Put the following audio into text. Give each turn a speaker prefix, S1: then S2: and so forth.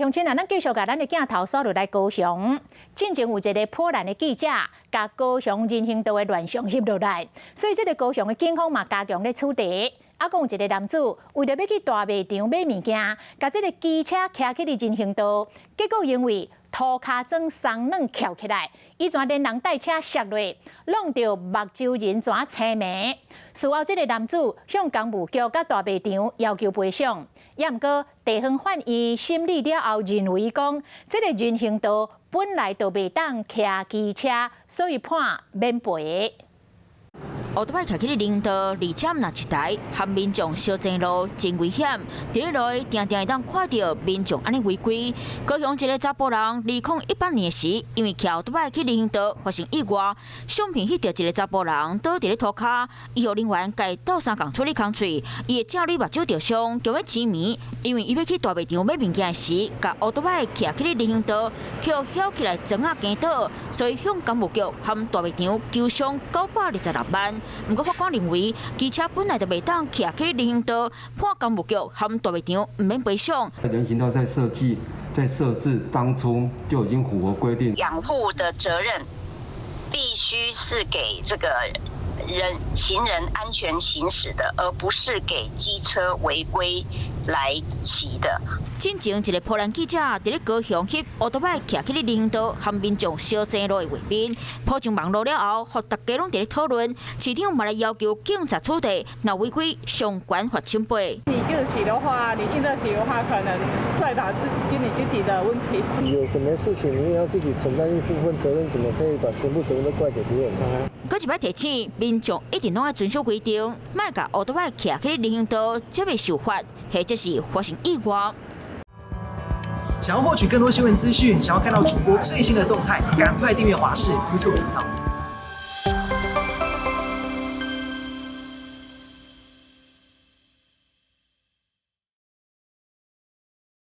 S1: 鄉親啊，咱繼續共咱的鏡頭掃落來高雄。進前有一个波蘭的記者，共高雄人行道的亂象翕落來，所以這个高雄的警方嘛加強咧取締。啊，講有一个男子為著欲去大賣場買物件，共這个機車騎去佇人行道，結果因為塗跤磚鬆軟翹起來，伊全連人帶車摔落，弄著目睭仁全青盲。事後，這个男子向工務局佮大賣場要求賠償，也毋過地方法院審理了後認為講，這个人行道本來就袂當騎機車，所以判免賠。
S2: 烏多擺騎去人行道，而且毋若一台，和民眾相爭路真危險。佇咧路定定會當看著民眾按呢違規。高雄一个查埔人，2018年時，因為騎烏多擺去人行道發生意外，相片翕著一个查埔人倒佇咧塗跤，醫護人員共伊鬥相共處理空喙，伊的正女目睭著傷，強欲青盲，因為伊欲去大賣場買物件時，共烏多擺騎去咧人行道，予翹起來磚仔驚倒，所以向工務局和大賣場求償926萬。毋過法官認為，機車本來就袂當騎去人行道，判工務局和大賣場毋免賠償。
S3: 人行道在設計、在設置當初就已經符合規定。
S4: 養護的責任必須是給這個人行人安全行駛的，而不是給機車違規來騎的。
S2: 進前一个波蘭記者佇咧高雄翕烏多擺騎去咧人行道和民眾相爭路的畫面，鋪上網路了後，予大家攏佇咧討論。市長嘛來要求警察取締，若違規相關罰千倍。
S5: 你硬騎的話，你硬著騎的話，可能摔倒是跟你自己的問題。
S6: 有什麼事情你也要自己承擔一部分責任，怎麼可以把全部責任都怪給別人？
S2: 閣一擺提醒民眾一定攏愛遵守規定，莫共烏多擺騎去人行道，才會受罰，或者是發生意外。
S7: 想要獲取更多新聞資訊，想要看到主播最新的動態，趕快訂閱華視 YouTube 頻道。